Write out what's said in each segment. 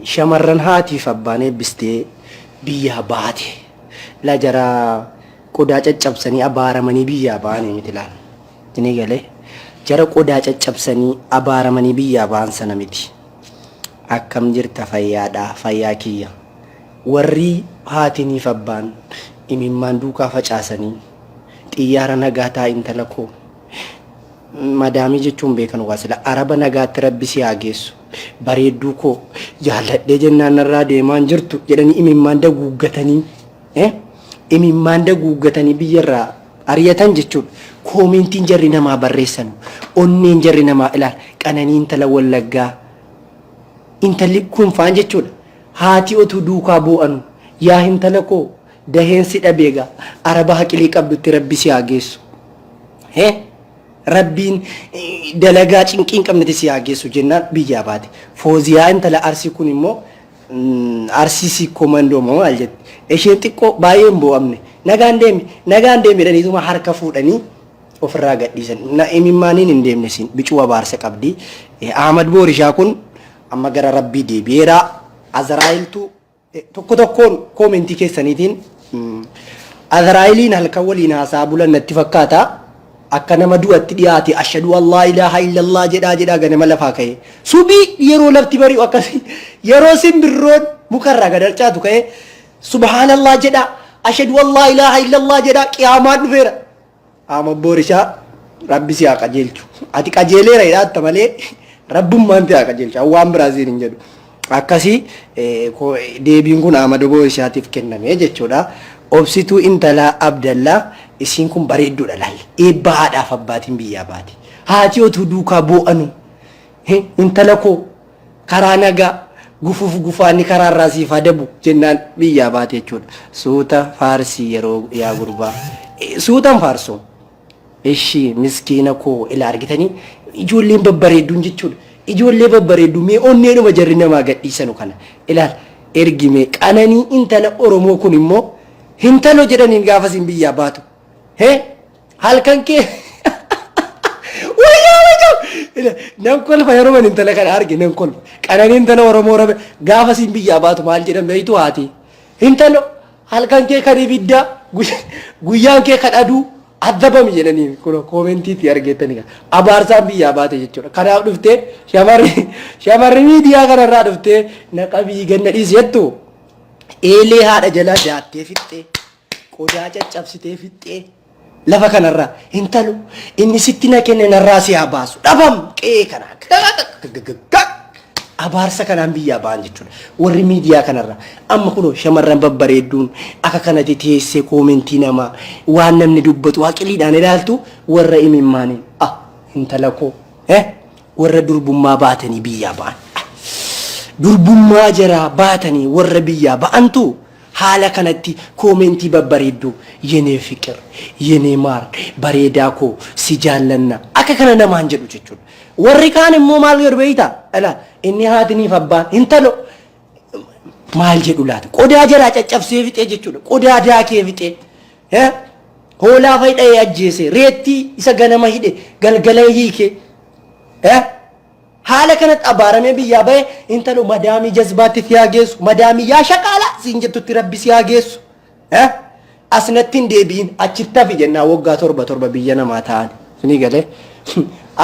Shamarran haatiif abbaan eebbistee biyyaa baate. Laa jara qodaa caccabsanii abaaramanii biyyaa ba'anii miti laal. Isinii galee? Jara qodaa caccabsanii abaaramanii biyyaa ba'an sana miti. Akkam jirta fayyaadhaa fayyaa kiyya. Warri haatiniif abbaan imimmaan duukaa facaasanii xiyyaara nagaa taa intala koo Madaamii jechuun beekan waa sila araba nagaatti rabbi si haa geessu bareedduu koo jaalladhee jennaan narraa deemaan jirtu jedhanii imimmaan daguuggatanii eh, imimmaan daguuggatanii biyyarraa ari'atan jechuudha. Koomentiin jarri namaa barreessanu onneen jarri namaa ilaal qananii intala wallaggaa intalli kun faan jechuudha. Haati otuu duukaa boo'anu yaa intala koo daheen si dhabeega araba haqilii qabdutti rabbi si haa geessu. He? Rabbiin dalagaa cinqii hin qabnetti si haa geessu jennaan biyyaa baate. Fooziyaa intala Arsii kun immoo Arsii siikkoo mandoo moo maal jetti. Isheen xiqqoo baay'ee hin boo'amne. Nagaan deemi, nagaan deemi jedhaniituma harka fuudhanii ofirraa gadhiisan. Na imimmaaniin hin deemne siin bicuu abaarsa qabdi. Ahmad Boorishaa kun amma gara Rabbii deebi'eera. Azraa'iltu Tokko tokkoon koomentii keessaniitiin Azraa'iliin halkan waliin haasaa bulan natti fakkaata. Akka nama du'atti dhiyaate ashhadu an laa ilaaha illallah jedhaa jedhaa ganama lafaa ka'e. Subii yeroo lafti bari'u akkasii yeroo simbirroon mukarraa gad harcaatu ka'e subhaanallah jedhaa ashhadu an laa ilaaha illallah jedhaa qiyaamaan dhufeera. Ahmad Boorishaa rabbi si haa qajeelchu. Ati qajeeleera jedhaatta malee rabbummaan si haa qajeelchu. An waan biraa siin hin jedhu. Akkasii deebiin kun Ahmad Boorishaatiif kenname jechuudha. Obsituu intalaa Abdallaa isiin kun bareedduudha laal. Eebba haadhaaf abbaatiin biyyaa baate. Haati otuu duukaa boo'anu intala koo Karaa nagaa, gufuuf gufaanni karaarraa siif haa dabu jennaan biyyaa baate jechuudha. Suuta faarsii yeroo yaa gurbaa. Suutan faarsoo. Ishi miskiina koo ilaa argitanii ijoolleen babbareedduun jechuudha. Ijoollee babbareedduu mee onneedhuma jarri namaa gadhiisanu kana ilaal ergi mee qananii intala Oromoo kun immoo hintalo jedhaniin gaafa isin biyyaa baatu. Hee halkan kee wayyoo wayyoo nan kolfa yeroo man intala kana arge nan kolfa qananii intala Oromoo rabe gaafa siin biyyaa baatu maal jedhan beektu haati intalo halkan kee kan ibiddaa guyyaan kee kan aduu addabami jedhanii kun koomentiitti argeettani abaarsaan biyyaa baate jechuudha kanaaf dhuftee shamarri shamarri miidiyaa kanarraa dhuftee na qabii ganna dhiisi jettu eelee haadha jalaa daattee fixxee Qodaa caccabsitee fixxee lafa kanarraa intalo inni sitti na kenne narraa si haa baasu dhabam qe'ee kanaa abaarsa kanaan biyyaa ba'an jechuudha. Warri miidiyaa kanarraa amma kunoo shamarran babbareedduun akka kanatti teessee koomentii namaa waan namni dubbatu haqiliidhaan ilaaltu warra imimmaaniin ah intala koo eh warra durbummaa baatanii biyyaa ba'an durbummaa jaraa baatanii warra biyyaa ba'antu Haala kanatti koomentii babbareedduu yene fiqir yene maar bareedaa koo si jaallanna akka kana namaan jedhu jechuudha. Warri kaan immoo maal jedhu beektaa? Ilaa inni haatiniif abbaan hintalo maal jedhu laata? Qodaa jalaa caccabsee fixee jechuudha. Qodaa daakee fixee. Eh? Hoolaa fa'i dha'ee ajjeese. Reettii isa ganama hidhe galgala hiike. Eh? Haala kanatti abaaramee biyyaa bahe intalo madaamii jazbaatti si haa geessu madaamii yaa shaqaalaa siin jettutti rabbi si haa geessu eh as natti hin deebi'in achitti hafi jennaa waggaa torba torba biyya namaa ta'an sinii galee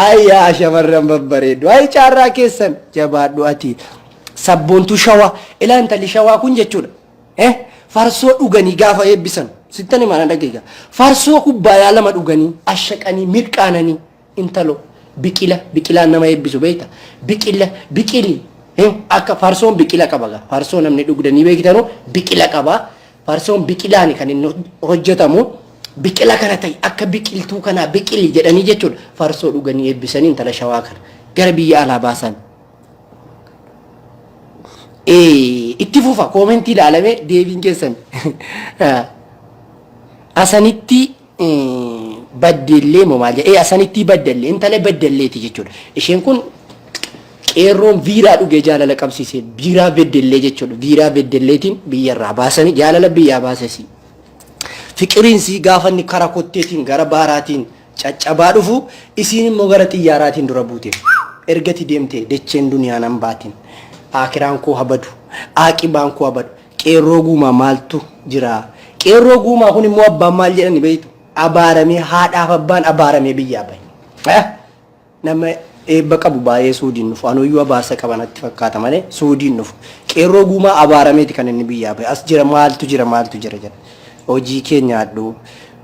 ay yaa shamarran babbareeddu ay caarraa keessan jabaadhu ati sabboontuu shawaa ilaa intalli shawaa kun jechuudha eh farsoo dhuganii gaafa eebbisan sittan himaa na dhageega farsoo kubbaayaa lama dhuganii ashaqanii mirqaananii Intalo biqila biqilaan nama eebbisu beekta biqila biqili akka farsoon biqila qaba gaa farsoo namni dhugdanii beektanu biqila qaba farsoon biqilaani kan inni hojjetamu biqila kana ta'i akka biqiltuu kanaa biqili jedhanii jechuudha farsoo dhuganii eebbisanii intala shawaa kana gara biyya alaa baasan. Itti fufa koomentii ilaalame deebiin keessan asanitti baddellee moo maal jedhee asanittii baddallee intala baddalleeti jechuudha. Isheen kun qeerroon viiraa dhugee jaalala qabsiise biiraa beddellee jechuudha. Biiraa beddelleetiin biyyarraa baasanii jaalala biyyaa baasesi. Fiqiriinsii gaafa inni kara kotteetiin gara baaraatiin caccabaa dhufu isiin immoo gara xiyyaaraatiin dura buute. Ergati deemte decheen duniyaa nan baatin. Aakiraan koo habadu. Aaqibaan koo habadu. Qeerroo guumaa maaltu jira? Qeerroo guumaa kun immoo abbaan maal jedhani beektu? Abaaramee haadhaaf abbaan abaaramee biyyaa bahe. Eh? Nama eebba qabu baay'ee suudiin dhufu. Anuyyuu abaarsa qaba natti fakkaata malee suudiin dhufu. Qeerroo guumaa abaarameeti kan inni biyyaa bahe. As jira maaltu jira maaltu jira jedha. Hojii kee nyaadhu.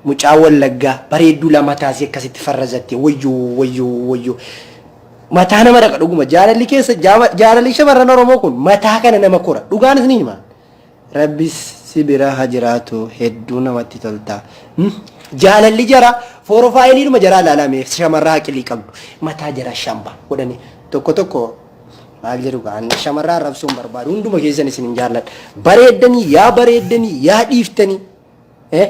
Mucaa wallaggaa bareedduu lama taasii akkasitti farrazatte wayyoo wayyoo wayyoo. Mataa nama dhaqa dhuguma jaalalli keessa jaalalli shamarran Oromoo kun mataa kana nama kora dhugaanis ni hima. Rabbi si bira ha jiraatu hedduu namatti tolta. Jaalalli jara foorofaayiliidhuma jaraa ilaalame shamarraa aqilii qabdu mataa jara shamba godhanii tokko tokko maal jedhu gaa shamarraa arrabsuun barbaadu hunduma keessan isin hin jaalladha. Bareeddanii yaa bareeddanii yaa dhiiftanii Eh?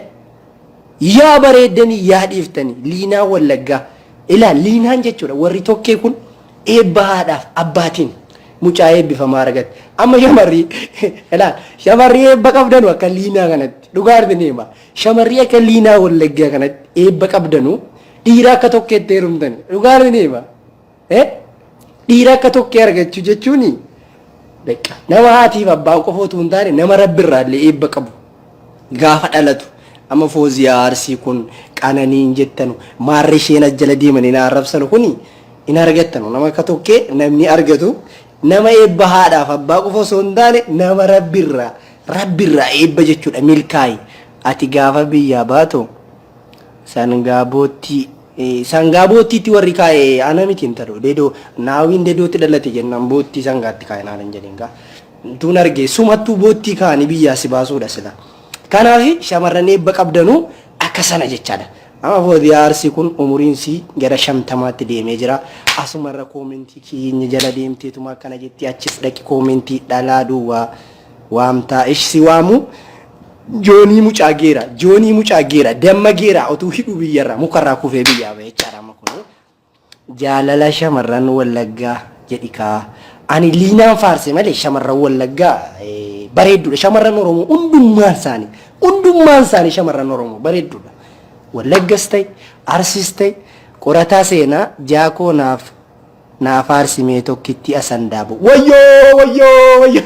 Yaa bareeddanii yaa dhiiftanii liinaa wallaggaa ilaa liinaan jechuudha warri tokkee kun eebba haadhaaf abbaatiin mucaa eebbifamaa argatte amma shamarri ilaa shamarri eebba qabdanu akka liinaa kanatti dhugaa argine hima shamarri akka liinaa wallaggaa kanatti eebba qabdanu dhiira akka tokkeetti heerumtani dhugaa argine hima Eh? Dhiira akka tokkee argachuu jechuun beqa nama haatiif abbaan qofa utuu hin taane nama rabbi irraa illee eebba qabu gaafa dhalatu amma fooziyaa arsii kun qananiin jettanu maarri isheen as jala deemanii na arrabsanu kun hin argattanu nama akka tokkee namni argatu nama eebba haadhaaf abbaa qofa osoo hin taane nama rabbi irraa rabbi irraa eebba jechuudha milkaa'i ati gaafa biyyaa baatu Sangaa boottii Sangaa boottiitti warri kaa'e ana miti intalo dedoo naawiin dedootti dhalate jennaan boottii sangaatti kaa'e naan hin jedhin gaa tuun arge sumattuu boottii kaa'anii biyyaa si baasuudha sila kanaaf shamarran eebba qabdanuu akka sana jechaadha amma fooziyaa arsii kun umuriin sii gara shantamaatti deemee jira asumarra koomentii keenya jala deemteetuma akkana jetti achis dhaqi koomentii dhalaa duwwaa waamtaa ish si waamu Joonii mucaa geera joonii mucaa geera damma geeraa otuu hidhuu biyyarraa mukarraa kufee biyyaa ba'e jechaadha amma kun jaalala shamarran wallaggaa jedhi kaa ani liinaan faarse malee shamarran wallaggaa bareedduudha shamarran oromoo hundummaan isaanii hundummaan isaanii shamarran oromoo bareedduudha wallaggas ta'e arsis ta'e qorataa seenaa jaakoo naaf Naa faarsi mee tokkitti asan daabo. Wayyoo wayyoo wayyoo.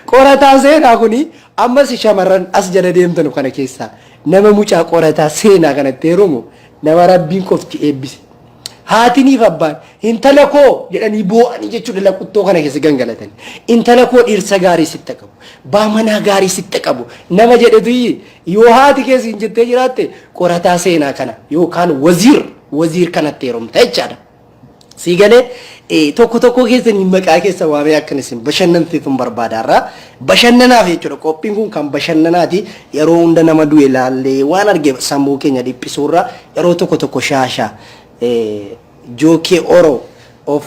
Qorataa seenaa kuni ammas shamarran as jala deemtanu kana keessaa nama mucaa qorataa seenaa kanatti heerumu nama rabbiin qofti eebbise. Haatiniif abbaan intala koo jedhanii boo'anii jechuudha laquttoo kana keessa gangalatanii. Intala koo dhirsa gaarii sitta qabu. Baa manaa gaarii sitta qabu. Nama jedhetu yoo haati keessa hin jettee jiraatte qorataa seenaa kana yookaan waziir waziir kanatti heerumta jechaadha. Sii galee tokko tokko keessanii maqaa keessa waamee akkan isin bashannansiisuun barbaada irraa bashannanaaf jechuudha. Qophiin kun kan bashannanaati. Yeroo hunda nama du'e laallee waan arge sammuu keenya dhiphisuurra yeroo tokko tokko shaasha jookee oro of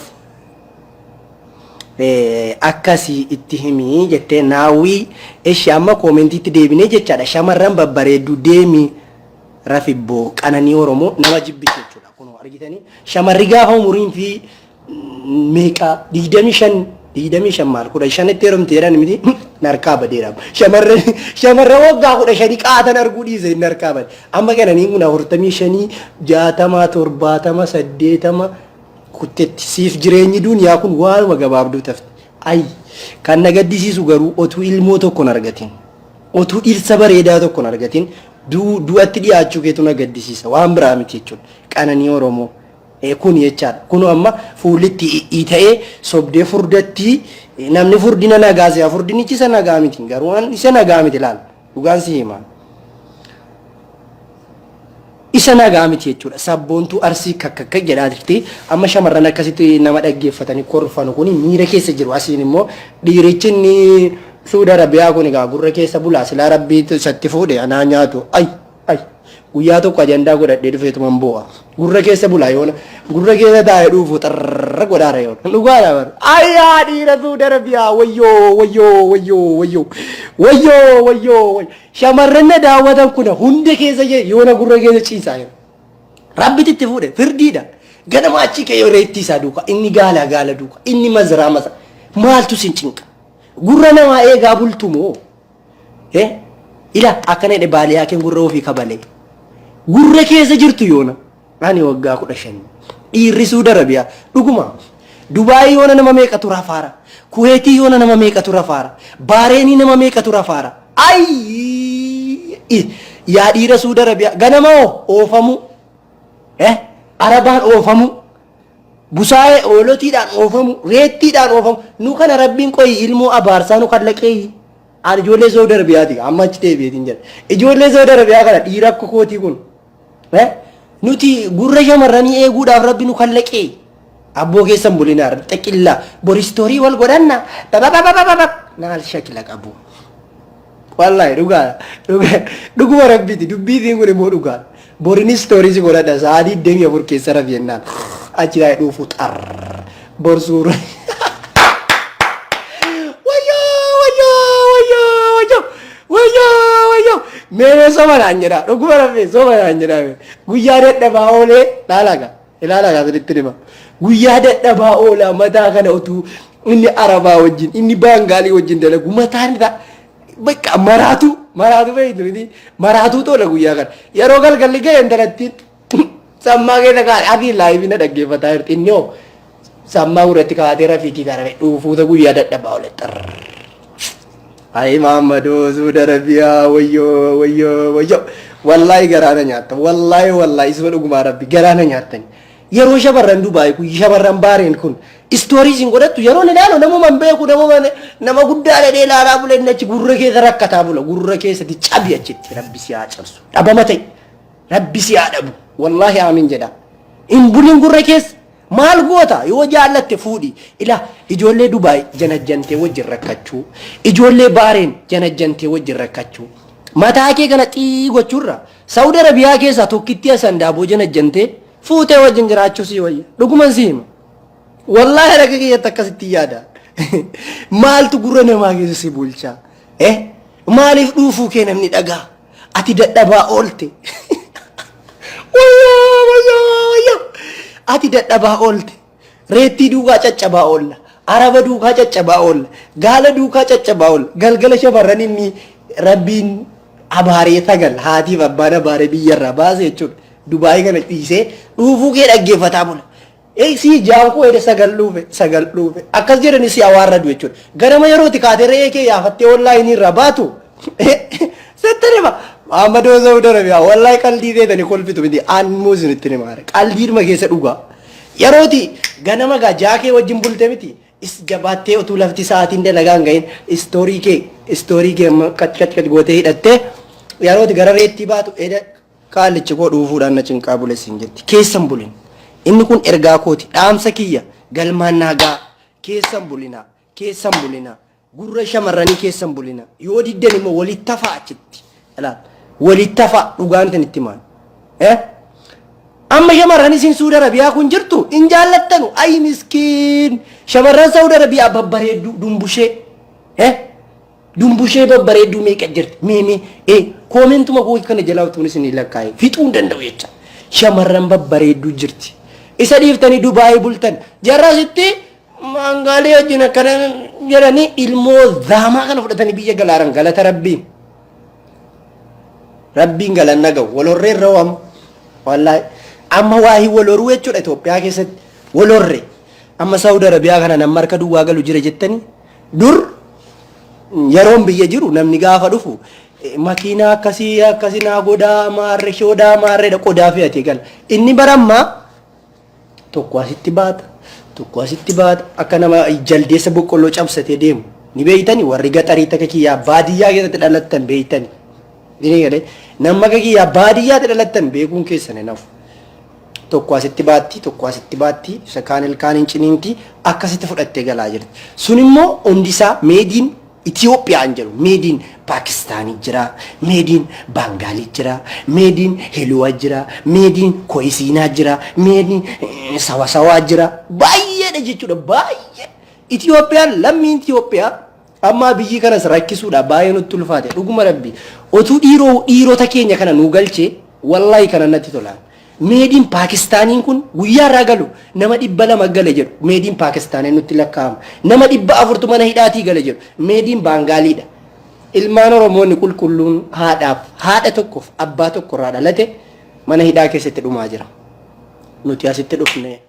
akkasii itti himii jettee naawwii eshi amma koomentiitti deebinee jechaadha. Shamarran babbareedduu deemi rafibboo qananii oromoo nama jibbiti jechuudha. Kunoo argitanii shamarri gaafa umuriin fi meeqa 25 25 maal 15tti heerumte jedhan miti narkaa badeera. Shamarran shamarran waggaa 15 qaatan arguu dhiise inni harkaa bade. Amma qananiin kun 45 60 70 80 kuttetti siif jireenyi duniyaa kun waanuma gabaabduu tafti. Ayi kan na gaddisiisu garuu otuu ilmoo tokko hin argatin otuu dhirsa bareedaa tokko hin argatin du'atti dhiyaachuu keetu na gaddisiisa waan biraa miti jechuudha. Qananii Oromoo kun jechaadha. Kun amma fuullitti i'ii ta'ee sobdee furdatti namni furdina nagaa si'a furdinichi isa nagaa miti garuu an isa nagaa miti laal dhugaan si himaa. Isa nagaa miti jechuudha. Sabboontuu Arsii kakkakka jedhaa jirti. Amma shamarran akkasitti nama dhaggeeffatanii kolfanu kun miira keessa jiru. Asiin immoo dhiirichi inni Suudi Arabiyaa kun egaa gurra keessa bulaa silaa rabbii isatti fuudhe anaa nyaatu. Ay ay guyyaa tokko ajandaa godhadhee dhufeetuman boo'a. Gurra keessa bulaa yoona gurra keessa taa'ee dhuufu xarra godhaara yoona. Dhugaadha bara. Ayyaa dhiira Suudi Arabiyaa wayyoo wayyoo wayyoo wayyoo wayyoo wayyoo wayyoo. Shamarran na daawwatan kuna hunda keessa yoona gurra keessa ciisaa jiru. Rabbitti itti fuudhe firdiidha. Ganama achii ka'ee reettii isaa duuka inni gaalaa gaala duuka inni mazaraa maza maaltu sin cinqa. Gurra namaa eegaa bultu moo? Eh? Ila akkana jedhe baaliyaa keen gurra ofii kabalee. Gurra keessa jirtu yoona. Ani waggaa 15. Dhiirri Suudi Arabiyaa dhuguma. Dubaayii yoona nama meeqatu rafaara? Kuweetii yoona nama meeqatu rafaara? Baareenii nama meeqatu rafaara? Ayii! Yaa dhiira Suudi Arabiyaa ganama hoo oofamuu? Eh? Arabaan oofamuu? Busaayee oolotiidhaan oofamu, reettiidhaan oofamu. Nu kana Rabbiin qoyi ilmoo abaarsaa nu kallaqeeyi. Ani ijoollee Saudi Arabiyaati amma achi deebi'eetiin jedha. Ijoollee Saudi Arabiyaa kana dhiira akka kootii kun. Eh? Nuti gurra shamarranii eeguudhaaf Rabbi nu kallaqee. Abboo keessan bulinaa xaqillaa boristoorii wal godhanna. Babababababab naal shakila qabu. Wallaahi dhugaa dhugaa dhuguma Rabbiiti dubbiitiin kun immoo dhugaa. Borin istoorii si godhadha sa'aa 24 keessa rafi jennaan achi taa'ee dhuufu xar bor suura. Wayyoo wayyoo wayyoo wayyoo wayyoo wayyoo mee mee soba naan jedha dhuguma rabbi soba naan jedha guyyaa dadhabaa oolee laalaga ilaalaga sinitti hima guyyaa dadhabaa oolaa mataa kana utuu inni arabaa wajjin inni baangaalii wajjin dalagu mataan isaa Bakka maraatu maraatu beektu miti maraatuu tola guyyaa kana yeroo galgalli ga'e intalattiin sammaa keessa kaa'e adii laayivii na dhaggeeffataa jirti inni hoo sammaa gurratti kaa'atee rafiitii kana dhuufuuta guyyaa dadhabaa oole xarr. Ayi Mahammadoo Suuda Arabiyaa wayyoo wayyoo wayyoo wallaahi garaa na nyaatta wallaahi wallaahi isuma dhugumaa rabbi garaa na nyaattani. Yeroo shamarran Dubaay kun shamarran Baareen kun istoorii isin godhattu yeroon ilaalu namuma hin beeku namuma nama guddaa dhadhee ilaalaa bula inni achi gurra keessa rakkataa bula gurra keessatti cabi achitti rabbi si haa cabsu dhabama ta'e rabbi si haa dhabu wallaahi aamin jedha hin bulin gurra keessa maal goota yoo jaallatte fuudhi ila ijoollee Dubaay janajjantee wajjin rakkachuu ijoollee Baareen janajjantee wajjin rakkachuu mataa kee kana xii gochuurra Saudi Arabiyaa keessaa tokkittii Hasan Daaboo janajjantee fuutee wajjin jiraachuu sii wayya. Dhuguman sii hima. Wallaahi harka kiyyatti akkasitti yaada. Maaltu gurra namaa keessa si bulcha? Eh? Maaliif dhuufuu kee namni dhagaa? Ati dadhabaa oolte. Wayyoo wayyoo wayyoo. Ati dadhabaa oolte. Reettii duukaa caccabaa oolla. Araba duukaa caccabaa oolla. Gaala duukaa caccabaa oolla. Galgala shamarran inni rabbiin abaaree sagal haatiif abbaan abaaree biyyarraa baase jechuudha. Dubaayii kana dhiisee dhuufuu kee dhaggeeffataa bula. Ee sii jaan koo eda sagal dhuufe sagal dhuufe akkas jedhanii si awaarradu jechuudha. Ganama yerooti kaatee re'ee kee yaafattee onlaayinii irraa baatu sitti hima. Mahammadoo Saudi Arabiyaa wallahi qaldii feetanii kolfitu miti aan immoo isinitti hima qaldiidhuma keessa dhugaa. Yerooti ganama gaa jaakee wajjin bulte miti is jabaattee utuu lafti sa'aatiin dalagaa hin gahin istoorii kee istoorii kee amma qac qac qac gootee hidhattee yerooti gara reettii baatu eda Qaallichi koo dhuufuudhaan na cinqaa bule siin jetti. Keessa hin bulin. Inni kun ergaa kooti. Dhaamsa kiyya galmaan naa ga'a. Keessa hin bulinaa. Keessa hin bulinaa. Gurra shamarranii keessa hin bulinaa. Yoo diddan immoo walitti hafaa achitti. Ilaal. Walitti hafaa dhugaan isin itti himaan. Eh? Amma shamarran isin Suudi Arabiyaa kun jirtu hin jaallattanu. Ayi miskiin. Shamarran Saudi Arabiyaa babbareedduu dumbushee. Eh? Dumbushee babbareedduu meeqa jirti? Mee mee ee koomentuma koo kana jalaa utuun isinii lakkaa'e fixuu hin danda'u jecha. Shamarran babbareedduu jirti. Isa dhiiftanii Dubaayii bultan. Jarra asitti maangaalee wajjin akkana jedhanii ilmoo zaamaa kana fudhatanii biyya galaaran galata rabbiin. Rabbiin galanna ga'u wal horree irra waama. Wallaahi amma waa hin wal horuu jechuudha Itoophiyaa keessatti wal horre. Amma Saawud Arabiyaa kana nama harka duwwaa galu jira jettanii Dur yeroon biyya jiru namni gaafa dhufu makiinaa akkasii akkasii naa godhaa maarre shoodaa maarreedha qodaa fe'atee gala. Inni bara ammaa tokko asitti baata tokko asitti baata akka nama jaldeessa boqqolloo cabsatee deemu ni beeytani warri gaxarii takka kiyyaa baadiyyaa keessatti dhalattan beeytani. Ni galee nama akka kiyyaa baadiyyaatti dhalattan beekuun keessan hin hafu. Tokko asitti baatti, tokko asitti baatti, isa kaan ilkaan hin ciniinti, akkasitti fudhattee galaa jirti. Sun immoo hundi isaa meediin Itiyoophiyaan jedhu meediin Paakistaanii jira, meediin Baangaalii jira, meediin Heluwa jira, meediin Koyisiinaa jira, meediin Sawasawaa jira. Baay'eedha jechuudha baay'ee. Itiyoophiyaan lammiin Itiyoophiyaa Amma Abiyyii kanas rakkisuudha baay'ee nutti ulfaate dhuguma rabbi otuu dhiiroo dhiirota keenya kana nuu galchee wallahi kana natti tolaan meediin Paakistaaniin kun guyyaa irraa galu nama 200 gale jedhu meediin Paakistaaniin nutti lakkaa'ama nama 400tu mana hidhaatii gale jedhu meediin Baangaaliidha ilmaan Oromoonni qulqulluun haadhaaf haadha tokkoof abbaa tokko irraa dhalate mana hidhaa keessatti dhumaa jira nuti asitti dhufne.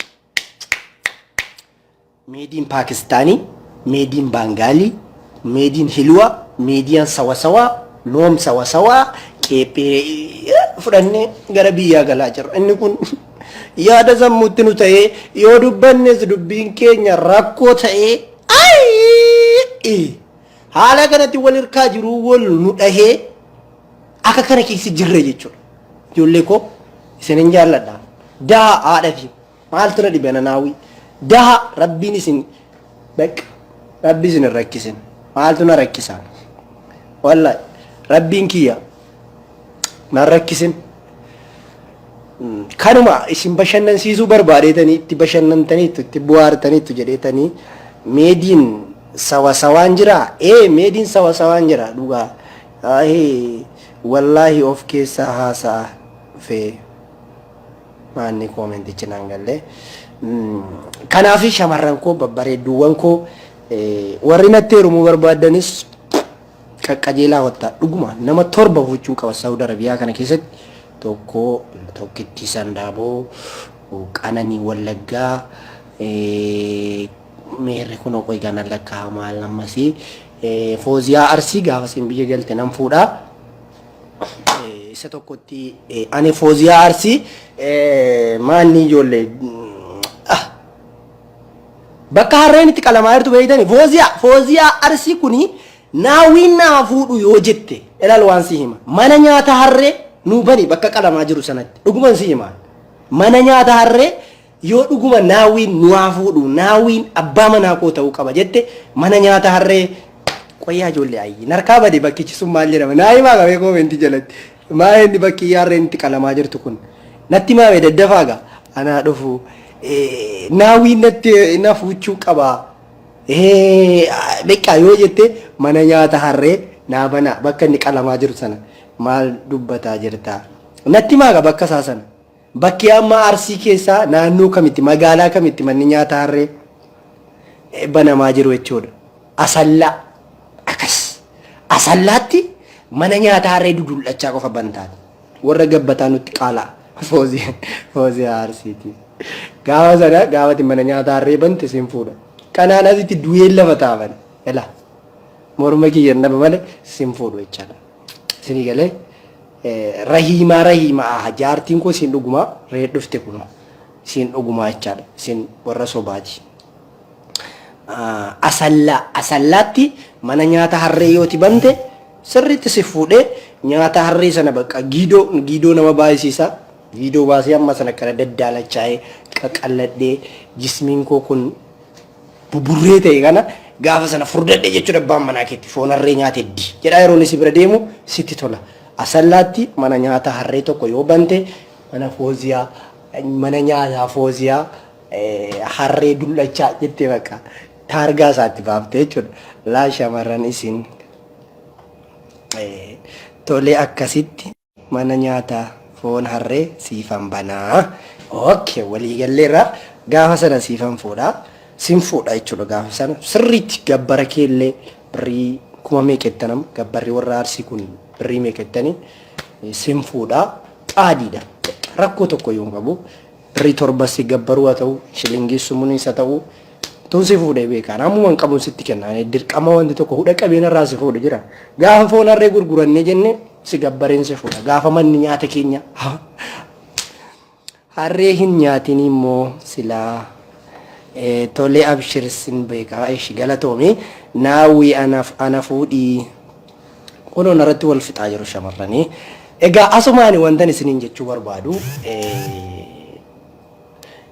Made in Paakistaanii, made in Baangaalii, made in Hiluwa, meediyaan sawasawaa, loom sawasawaa, qeephee fudhannee gara biyyaa galaa jirra. Inni kun yaada sammuutti nu ta'ee yoo dubbannes dubbiin keenya rakkoo ta'ee ayii haala kanatti wal hirkaa jiruu wal nu dhahee akka kana keessa jirra jechuudha. Ijoollee koo isinin jaalladha. Daha haadha fi maaltu na dhibe nanaawii. Daha rabbiin isin beq rabbi isin hin rakkisin. Maaltu na rakkisaa? Wallahi rabbiin kiyya na rakkisin. Kanuma isin bashannansiisuu barbaadeetanii itti bashannantaniittu itti buhaartaniittu jedheetanii made in sawasawaan jira. Ee made in sawasawaan jira dhugaa. Ahee wallaahi of keessaa haasa'a fee maanni koomentichi naan galle. Kanaaf shamarran koo babbareedduuwwan koo warri natti heerumuu barbaaddanis qaqqajeelaa hottaa dhuguma nama torba fuuchuun qaba Saawud Arabiyaa kana keessatti tokko tokkittii Sandaaboo Qananii Wallaggaa meerri kun qoy kana lakkaa'amaa ammasii Fooziyaa Arsii gaafa isin biyya galte nan fuudhaa. Isa tokkotti ani Fooziyaa Arsii maanni ijoollee bakka harreen itti qalamaa jirtu beektani Fooziyaa Fooziyaa Arsii kuni naawwiin naa fuudhu yoo jette ilaal waan si hima mana nyaata harree nuu bani bakka qalamaa jiru sanatti dhuguman si hima mana nyaata harree yoo dhuguma naawwiin nu haa fuudhu naawwiin abbaa manaa koo ta'uu qaba jette mana nyaata harree qoyyaa ijoollee ayyi narkaa bade bakkichi sun maal jedhama naa himaa qabee koomentii jalatti maa inni bakki harreen itti qalamaa jirtu kun natti maame daddafaa gaa anaa dhufu naawwiin natti na fuuchuu qaba beqqa yoo jette mana nyaata harree naa banaa bakka inni qalamaa jiru sana maal dubbataa jirta natti maaga bakka isaa sana Bakki amma Arsii keessaa naannoo kamitti magaalaa kamitti manni nyaata harree banamaa jiru jechuudha. Asallaa akkas. Asallaatti mana nyaata harree dudul'achaa qofa bantaati. Warra gabbataa nutti qaalaa. Fooziyaa Arsiiti. Gaafa sana gaafati mana nyaata harree bante sin fuudha. Kanaan asitti du'een lafa taafan. Ela morma kiyya naba malee sin fuudhu jechaadha. Isinii galee Rahiimaa Rahiima aha jaartiin koo isiin dhugumaa ree dhufte kunoo isiin dhugumaa jechaadha isin warra sobaati. Asallaa Asallaatti mana nyaata harree yooti bante sirriitti si fuudhee nyaata harree sana bakka giidoo giidoo nama baay'isiisa giidoo baasee amma sana kana daddaalachaa'ee qaqalladhee jismiin koo kun buburree ta'e kana gaafa sana furdadhe jechuudha abbaan manaa keetti foon harree nyaate di jedhaa yeroo inni si bira deemu sitti tola. Asallaatti mana nyaata harree tokko yoo bante mana fooziyaa mana nyaataa fooziyaa harree dullachaa jettee bakka taargaa isaatti baaftee jechuudha. Laa shamarran isin tolee akkasitti. Mana nyaata foon harree siifan banaa. Ok walii galleerra gaafa sana siifan fuudha. Sin fuudha jechuudha gaafa sana sirriitti gabbara keellee birrii kuma meeqa jettanam gabbarri warra arsii kun birrii meeqa jettanii sin fuudha xaadiidha. Rakkoo tokko yoo hin qabu birrii torba si gabbaruu haa ta'u shilingii sumunis haa ta'u Tun si fuudhee beekaan ammuma hin qabuun sitti kenna. Ani dirqama wanti tokko hudha qabeen irraa si fuudhu jira. Gaafa foon harree gurgurannee jenne si gabbareen si fuudha. Gaafa manni nyaata keenya harree hin nyaatin immoo silaa tolee abshir sin beekaa ishi galatoomi naawwii ana fuudhii kunoo narratti wal fixaa jiru shamarranii. Egaa asumaani wantan isiniin jechuu barbaadu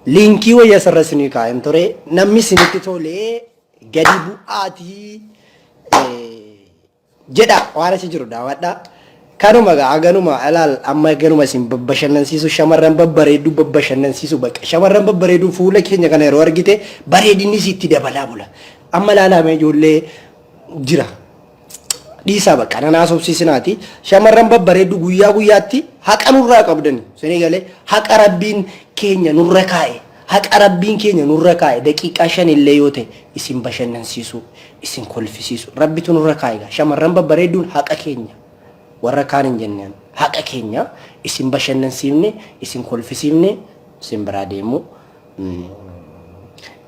Liinkii wayii asirra isinii kaa'een ture. Namni isinitti tolee gadi bu'aatii jedha waan achi jiru daawwadhaa. Kanuma gaa ganuma ilaal amma ganuma isin babbashannansiisu shamarran babbareedduu babbashannansiisu bakka shamarran babbareedduu fuula keenya kana yeroo argite bareedinni sitti dabalaa bula. Amma ilaalaa ijoollee jira. Dhiisaa bakka nan haasofsiisinaati. Shamarran babbareeddu guyyaa guyyaatti haqa nurraa qabdani. Isinii galee haqa rabbiin keenya nurra kaa'e. Haqa rabbiin keenya nurra kaa'e daqiiqaa shan illee yoo ta'e isin bashannansiisuu, isin kolfisiisuu. Rabbitu nurra kaa'e egaa. Shamarran babbareedduun haqa keenya. Warra kaan hin jenneen. Haqa keenya isin bashannansiifne, isin kolfisiifne, isin biraa deemuu.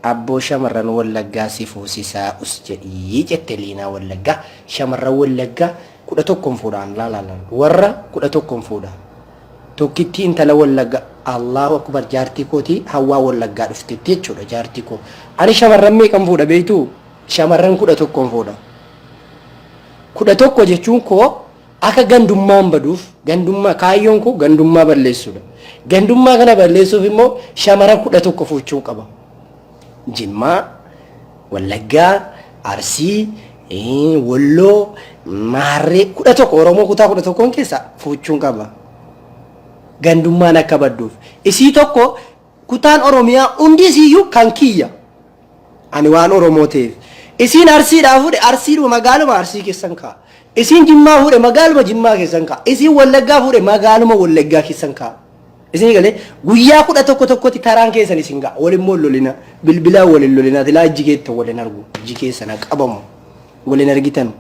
Abboo shamarran Wallaggaa si fuusisaa us jedhii jette Liinaa Wallaggaa. Shamarran Wallaggaa 11n fuudhaan laalaalaan warra 11n fuudha. Tokkittii intala Wallagga Allahu Akbar jaartii kootii Hawwaa Wallaggaa dhuftetti jechuudha jaartii koo. Ani shamarran meeqan fuudha beektuu? Shamarran 11n fuudha. 11 jechuun koo akka gandummaan baduuf gandummaa kaayyoon koo gandummaa balleessuudha. Gandummaa kana balleessuuf immoo shamara 11 fuuchuun qaba. Jimmaa, Wallaggaa, Arsii, Walloo, Maarree 11 Oromoo kutaa 11n keessa fuuchuun qaba. Gandummaan akka badduuf. Isii tokko kutaan Oromiyaa hundi isiiyyuu kan kiyya. Ani waan Oromoo ta'eef. Isiin Arsiidhaa fuudhe Arsiidhuma magaaluma Arsii keessan kaa'a. Isiin Jimmaa fuudhe magaaluma Jimmaa keessan kaa'a. Isiin Wallaggaa fuudhe magaaluma Wallaggaa keessan kaa'a. Isin galee guyyaa 11 tokkotti taraan keessan isin ga'a. Wal immoo lolina. Bilbilaan wal hin lolina. Tilaa ijji keetta wal hin argu. Ijji keessan haa qabamu. Wal hin argitan.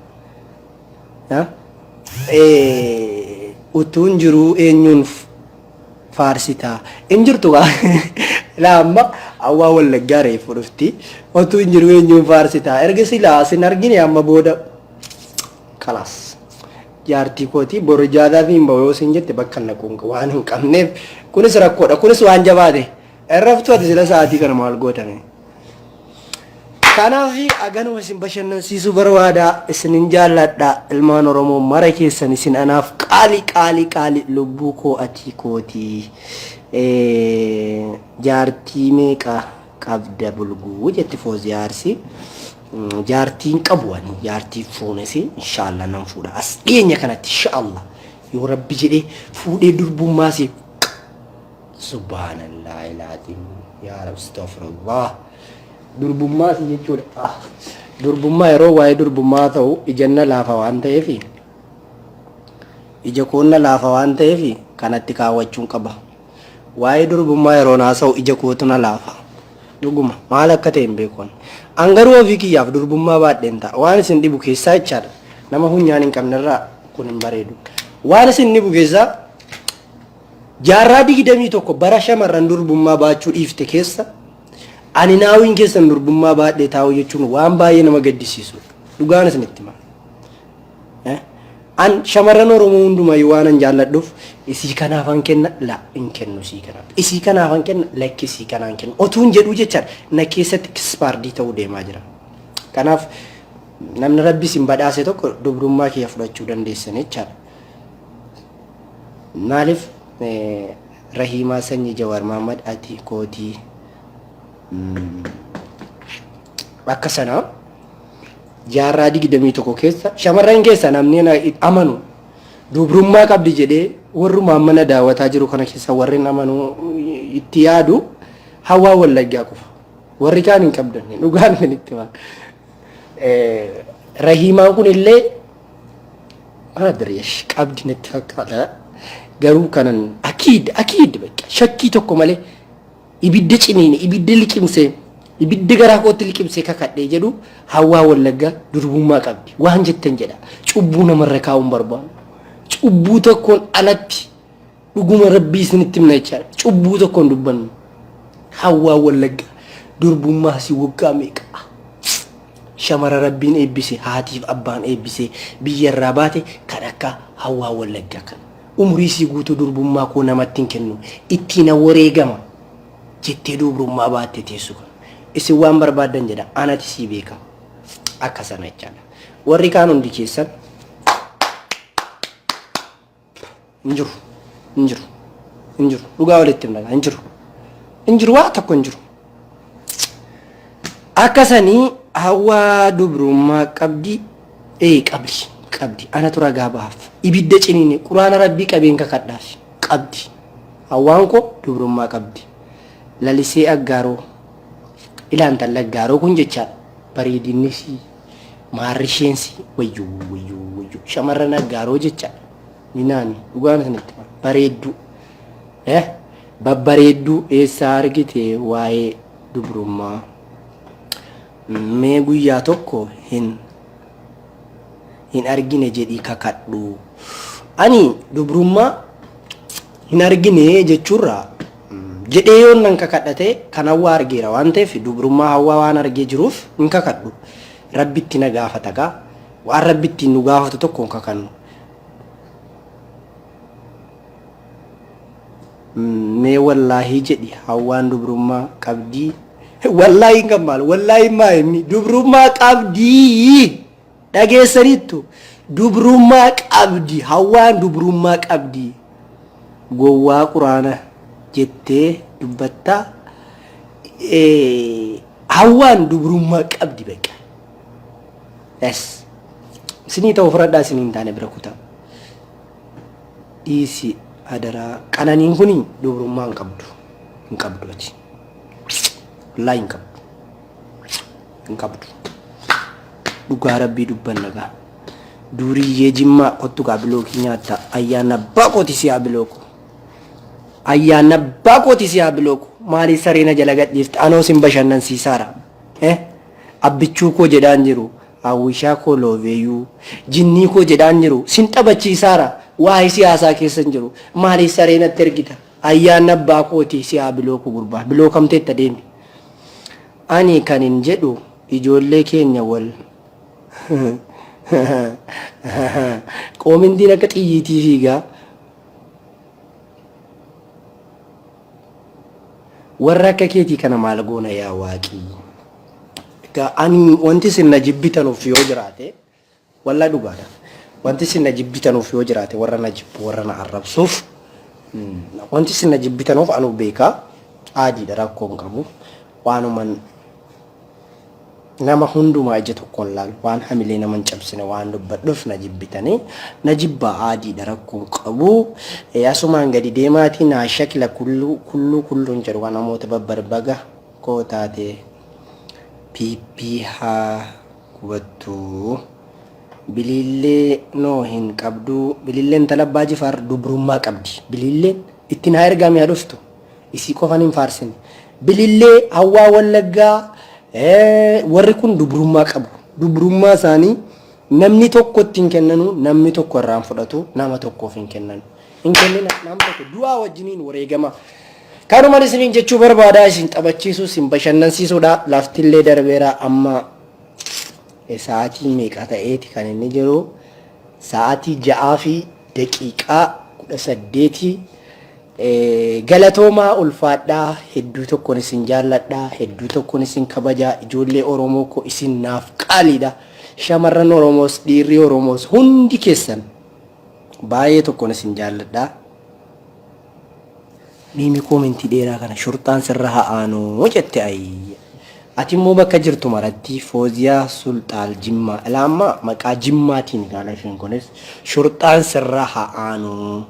Utuun jiruu eenyuun faarsitaa. Hin jirtu kaa. Ilaa amma hawwaa Wallaggaa reefu dhufti. Otuu hin jiru eenyuun faarsitaa. Erga silaa sin argine amma booda kalaas. Jaartii kootii boru ijaataa fi hin ba'u yoo sin jette bakka naquun waan hin qabneef kunis rakkoodha. Kunis waan jabaate. Irraftuu ati sila sa'aatii kana maal gootame? Kanaaf aganuma isin bashannansiisuu barbaada isinin jaalladha ilmaan Oromoo mara keessan isin anaaf qaali qaali qaali lubbuu koo atii kootii jaartii meeqa qabda bulguu jetti Fooziyaa Arsii jaartiin qabu ani jaartii fuunes inshaallah nan fuudha as dhiyeenya kanatti inshaallah yoo rabbi jedhee fuudhee durbummaasi Subhaanallah ilaatiin yaa rabbi astaghfirullah. Durbummaa si jechuudha. Ah, Durbummaa yeroo waa'ee durbummaa ta'u ijanna laafa waan ta'eef ija koonna laafa waan ta'eef kanatti kaawwachuun qaba. Waa'ee durbummaa yeroo haasa'u ija kootu na laafa. Dhuguma maal akka ta'e hin beeku. An garuu ofii kiyyaaf durbummaa baadheen ta'a. Waan isin dhibu keessaa jechaadha. Nama funyaan hin qabnerraa kun hin bareedu. Waan isin dhibu keessaa Jaarraa 21 bara shamarran durbummaa baachuu dhiifte keessa ani naawiin keessan durbummaa baadhee taa'uu jechuun waan baay'ee nama gaddisiisudha. Dhugaan isinitti hima. An shamarran Oromoo hundumayyuu waan an jaalladhuuf isii kanaafan kenna la hin kennu isii kanaaf. Isii kanaafan kenna lakki isii kanaan kennu. Otuun jedhuu jechaan na keessatti kispaardii ta'uu deemaa jira. Kanaaf namni rabbi isin badhaase tokko dubrummaa kiyya fudhachuu dandeessan jechaadha. Maalif Rahiimaa sanyii Jawaar Mahaammad ati kootii akka sanaa jaarraa 21 keessa shamarran keessa namni na amanu dubrummaa qabdi jedhee warrumaan mana daawwataa jiru kana keessa warri amanu itti yaadu hawaa Wallaggaa qofa. Warri kaan hin qabdan dhugaan itti himaa. Rahiimaan kun illee Adreesh qabdi natti fakkaata. Garuu kanan akiid akiid bakka shakkii tokko malee ibidda ciniine ibidda liqimsee ibidda garaa kootti liqimsee kakadhee jedhu hawwaa Wallaggaa durbummaa qabdi. Waan jettan jedha. Cubbuu namarra kaa'uun barbaadu. Cubbuu tokkoon alatti dhuguma rabbii isinitti himna jechaadha. Cubbuu tokkoon dubbannu. Hawwaa Wallaggaa durbummaa si waggaa meeqa? Shamara Rabbiin eebbise haatiif abbaan eebbisee biyya irraa baate kan akka Hawwaa Wallaggaa kana. Umurii isii guutuu durbummaa koo namatti hin kennu ittiinan wareegama jettee dubrummaa baatte teessu kana. Isin waan barbaaddan jedha anati sii beeka. Akka sana jechaadha. Warri kaan hundi keessan hin jiru. Hin jiru. Hin jiru. Dhugaa walitti himna hin jiru. Hin jiru waa tokko hin jiru. Akka sanii hawwaa dubrummaa qabdi ee qabdi qabdi anatu ragaa bahaaf ibidda ciniine quraana rabbii qabeen kakadhaaf qabdi hawwaan koo dubrummaa qabdi lalisee aggaaroo ilaan talla aggaaroo kun jechaadha bareedinnisii maarrisheensi wayyuu wayyuu wayyuu shamarran aggaaroo jechaadha minaani dhugaan isinitti hima bareedduu eh babbareedduu eessaa argite waa'ee dubrummaa mee guyyaa tokko hin hin argine jedhii kakadhu ani dubrummaa hin argine jechuurraa. Jedhee yoon nan kakadha ta'e kan Hawwaa argeera waan ta'eef dubrummaa Hawwaa waan argee jiruuf hin kakadhu. Rabbi itti na gaafata gaa. Waan Rabbi ittiin nu gaafatu tokko hin kakannu. Mee wallaahii jedhi Hawwaan dubrummaa qabdii. Wallaahiin kan maal? Wallaahiin maa inni? Dubrummaa qabdii! Dhageessaniittu? Dubrummaa qabdi. Hawwaan dubrummaa qabdi. Gowwaa quraana jettee dubbattaa. Hawwaan dubrummaa qabdi beqa. Yes. Isinii ta'u fudhadhaa isinii hin taane bira kutaa. Dhiisi adaraa. Qananiin kuni dubrummaa hin qabdu. Hin qabdu ati. Wallaahi hin qabdu. Hin qabdu. Dhugaa rabbii dubbanna gaa. Duuriyyee jimmaa kottu gaa bilookii nyaatta. Ayyaanna abbaa kooti si haa bilooku. Ayyaanna abbaa kooti si haa bilooku. Maaliif saree na jala gadhiifte? Anoo sin bashannansiisaara. Eh? Abbichuu koo jedhaan jiru. Hawwishaa koo looveeyuu. Jinnii koo jedhaan jiru. Sin taphachiisaara. Waa'ee siyaasaa keessa hin jiru. Maaliif saree natti ergita? Ayyaanna abbaa kooti si haa bilooku gurbaa. Bilookamteetta deemi. Ani kanin jedhu ijoollee keenya wal Qoomintiin akka xiyyiitii fiigaa. Warra akka keetii kana maal goona yaa waaqii. Egaa ani wanti isin na jibbitanuuf yoo jiraate wallaa dhugaadha. Wanti isin na jibbitanuuf yoo jiraate warra na jibbu warra na arrabsuuf wanti isin na jibbitanuuf anuu beekaa aadiidha rakkoo hin qabu. Waanuman nama hundumaa ija tokkoon laalu waan hamilee nama hin cabsine waan dubbadhuuf na jibbitanii na jibbaa aadiidha rakkoo hin qabu. Asumaan gadi deemaatii naa shakila kulluu kulluu kulluun jedhu waan namoota babbarbaga koo taate PP haa gubattu. Biliillee noo hin qabdu. Biliilleen intala abbaa jifaar dubrummaa qabdi. Biliilleen ittiin haa ergaame haa dhuftu. Isii qofan hin faarsine. Bilillee Hawwaa Wallaggaa warri kun dubrummaa qabu. Dubrummaa isaanii namni tokko itti hin kennanu, namni tokko irraa hin fudhatu, nama tokkoof hin kennanu. Hin kennina nama tokko du'aa wajjiniin wareegama. Kanuman isiniin jechuu barbaada isin taphachiisuu isin bashannansiisuudha. Laftillee darbeera amma sa'aatii meeqa ta'eeti kan inni jiru sa'aatii 6:18. Galatoomaa ulfaadhaa hedduu tokkon isin jaalladha hedduu tokkon isin kabaja ijoollee Oromoo koo isin naaf qaaliidha shamarran Oromoos dhiirri Oromoos hundi keessan baay'ee tokkon isin jaalladha. Miimi koomentii dheeraa kana shurxaan sirra haa aanu jette ayii. Ati immoo bakka jirtu maratti Fooziyaa Sulxaal Jimmaa ilaa amma maqaa Jimmaatiin gaala isheen kunis shurxaan sirra haa aanu.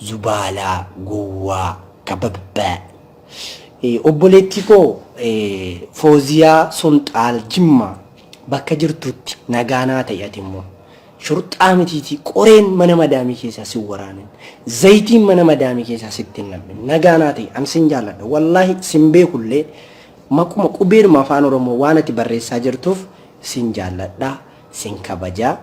Zubaalaa gowwaa kababbaa. Obboleettii koo Fooziyaa Sunxaal Jimmaa bakka jirtutti nagaa naa ta'i ati immoo. Shurxaa mitiitii qoreen mana madaamii keessaa sin waraanin. Zayitiin mana madaamii keessaa sitti hin nam'in. Nagaa naa ta'i an sin jaalladha. Wallaahi sin beekullee maquma qubeedhuma afaan Oromoo waan ati barreessaa jirtuuf sin jaalladha sin kabajaa.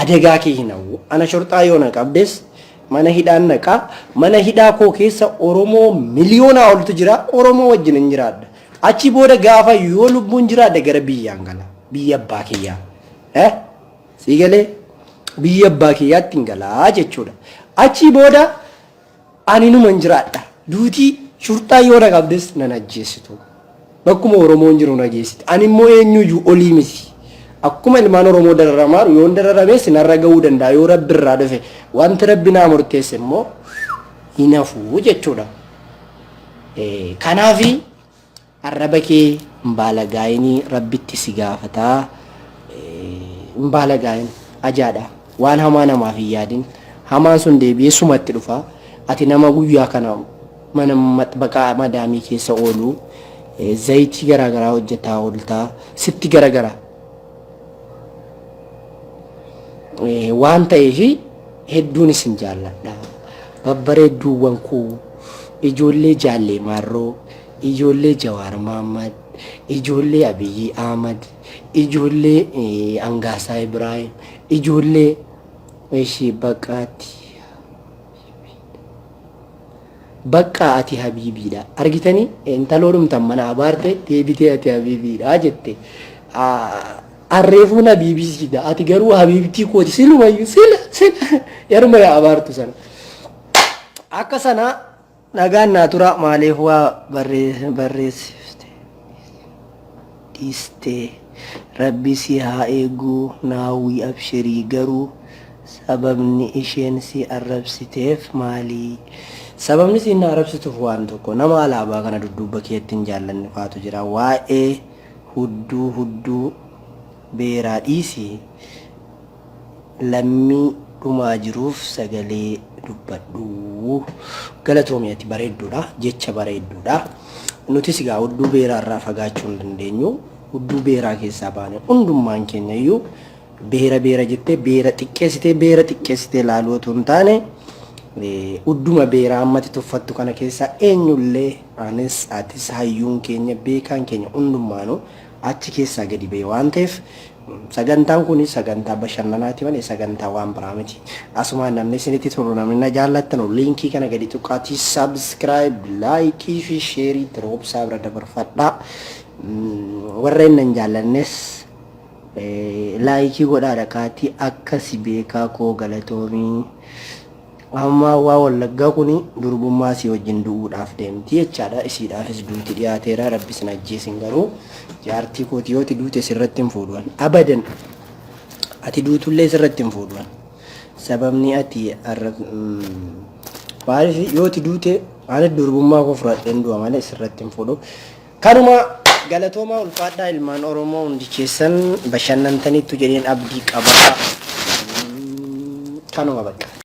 Adagaa kee hin hawwu. Ana shorxaa yoo na qabdes mana hidhaan naqa. Mana hidhaa koo keessa Oromoo miliyoonaa oltu jira. Oromoo wajjin hin jiraadha. Achi booda gaafa yoo lubbuun jiraadhe gara biyyaan gala. Biyya abbaa kiyyaa. Eh? Sii galee? Biyya abbaa kiyyaatti hin galaa jechuudha. Achi booda Ani numan jiraadha. Duutii shurxaa yoo na qabdes nan ajjeessitu. Bakkuma Oromoon jiru na geessiti. Ani immoo eenyuyyuu olii miti. Akkuma ilmaan Oromoo dararamaaru yoon dararames narra ga'uu danda'a yoo Rabbi irraa dhufe. Wanti Rabbi naa murteesse immoo hin hafu jechuudha. Kanaafi Arraba kee hin baalagaayinii rabbitti si gaafataa hin baalagaayin ajaadha waan hamaa namaaf hin yaadin hamaan sun deebi'ee sumatti dhufa ati nama guyyaa kana mana maxbaqaa madaamii keessa oolu zayitii garaagaraa hojjetaa ooltaa sitti garagara waan ta'eef hedduun isin jaalladha babbareedduuwwan koo ijoollee jaallee maarroo Ijoollee Jawaar Mahaammad, ijoollee Abiyyii Ahmad, ijoollee Angaasaa Ibraahim, ijoollee ishii baqaati. Baqqaa ati habiibiidha. Argitanii intaloo dhumtan mana abaarte deebitee ati habiibiidha jette. Arreefuun habiibii siidha. Ati garuu habiibtii kooti silumayyuu sila sila yeruma abaartu sana. Akka sana nagaan naa tura maaliif waa barreessifte dhiiste rabbi si haa eeguu naawwii abshirii garuu sababni isheen si arrabsiteef maali? Sababni siin na arrabsituuf waan tokko nama alaabaa kana dudduuba keetti hin jaallanne faatu jira waa'ee hudduu hudduu beeraa dhiisi Lammii dhumaa jiruuf sagalee dubbadhu. Galatoomi ati bareedduudha. Jecha bareedduudha. Nutis egaa hudduu beeraa irraa fagaachuu hin dandeenyu. Hudduu beeraa keessaa baane hundummaan keenya iyyuu beera beera jettee beera xiqqeessitee beera xiqqeessitee laaluu otoo hin taane hudduma beeraa ammati tuffattu kana keessaa eenyullee anis atis hayyuun keenya beekaan keenya hundummaanuu achi keessaa gadi ba'e waan ta'eef Sagantaan kun sagantaa bashannanaati malee sagantaa waan biraa miti. Asumaan namni isinitti tolu namni na jaallattanu liinkii kana gadi tuqaatii subscribe, laayikii fi sheerii itti roobsaa bira dabarfadhaa. Warreen nan jaallannes laayikii godhaa dhaqaatii akka si beekaa koo galatoomii. Amma waa wallaggaa kuni durbummaa sii wajjin du'uudhaaf deemti jechaadha. Isiidhaafis duuti dhiyaateera. Rabbi sin ajjeesin garuu jaartii kooti yooti duute sirratti hin fuudhuan. Abadan ati duutullee sirratti hin fuudhuan. Sababni ati arra maaliif yooti duute ani durbummaa koo fudhadheen du'a malee sirratti hin fuudhu. Kanuma galatoomaa ulfaadhaa ilmaan Oromoo hundi keessan bashannantaniittu jedheen abdii qabaa. Kanuma bakka.